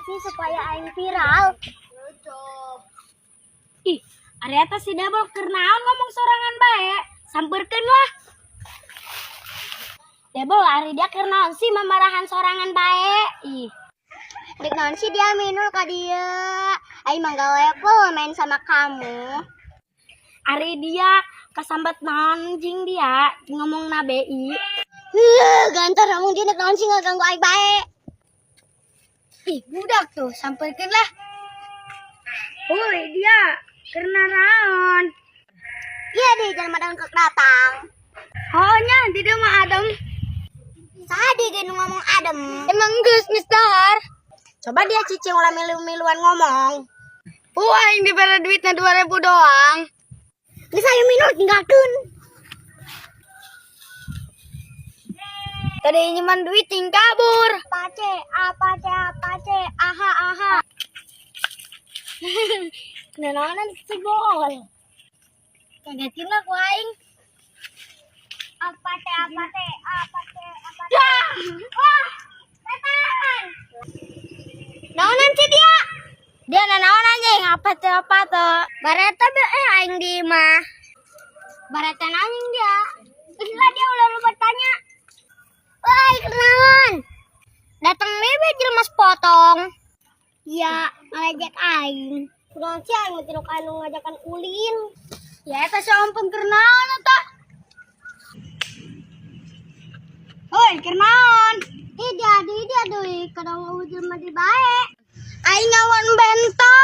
Sih supaya aing viral? Ih, ari eta si Dabel keur naon ngomong sorangan bae? Samperkeun lah. Debel, ari dia keur naon sih mamarahan sorangan bae? Ih. Dek naon sih dia, Minul, ka dia? Aing mah gak level main sama kamu. Ari dia kasambat naon jing dia ngomong na BI? Huh, gantar ngomong dia, dek naon sih ngaganggu aing bae. Ih, budak tuh, samperkeun lah. Woi, dia keur naon? Iya deh, jangan madang kek datang. Oh nya, di dia mah adem. Saha dia nu ngomong adem? Emang geus dahar. Coba dia cicing, ulah milu-miluan ngomong. Wah, aing dibere duitnya 2000 doang. Geus ayo, Minul, tinggalkeun. Tadi nyiman duit ting kabur. Apa C, apa C, apa C, aha aha. Kenalan si gol. Kagetin lah ku aing. Apa C, apa C, apa C, apa C. Wah, wah, setan. Naonan sih dia? Dia nanaon anjing, apa tuh, apa tuh? Bareta be eh aing di imah. Bareta anjing dia. Geus lah, dia ulah lupa tanya. Woi, kenaon? Datang bebe jelema potong. Ya, ngalejek aing. Kunaon sih aing mah tilok anu ngajakan ulin. Ya eta si ompong keur naon eta? Hoi, keur naon? Tidak, dia deui kadang jelema di bae. Aing ngawon bento.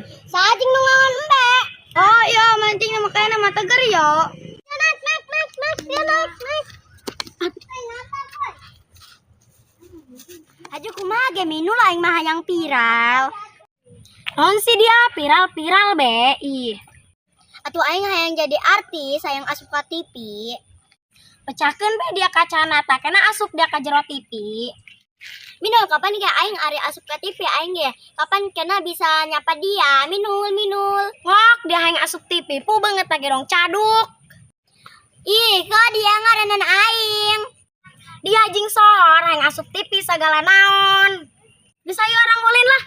Sajing nu ngawon embe. Oh iya, mancing nama kayaknya mah teger yo. Ya, naik, naik, naik, naik, ya naik, naik. Aja kumaha ge, Minul, aing mah hayang viral. Non sih dia viral-viral be. Ih, Atuh aing hayang jadi artis, hayang asup ka TV. Pecahkeun be dia kacana, kena asup dia ka jero TV. Minul, kapan ge aing ari asup ka TV aing ge? Kapan kena bisa nyapa dia? Minul, Minul. Ngok dia hayang asup TV, pu banget lagi dong caduk. Ih, kok dia ngaranan aing? Dia jing sohor hayang asup TV segala naon. Bisa ayo orang ulin lah.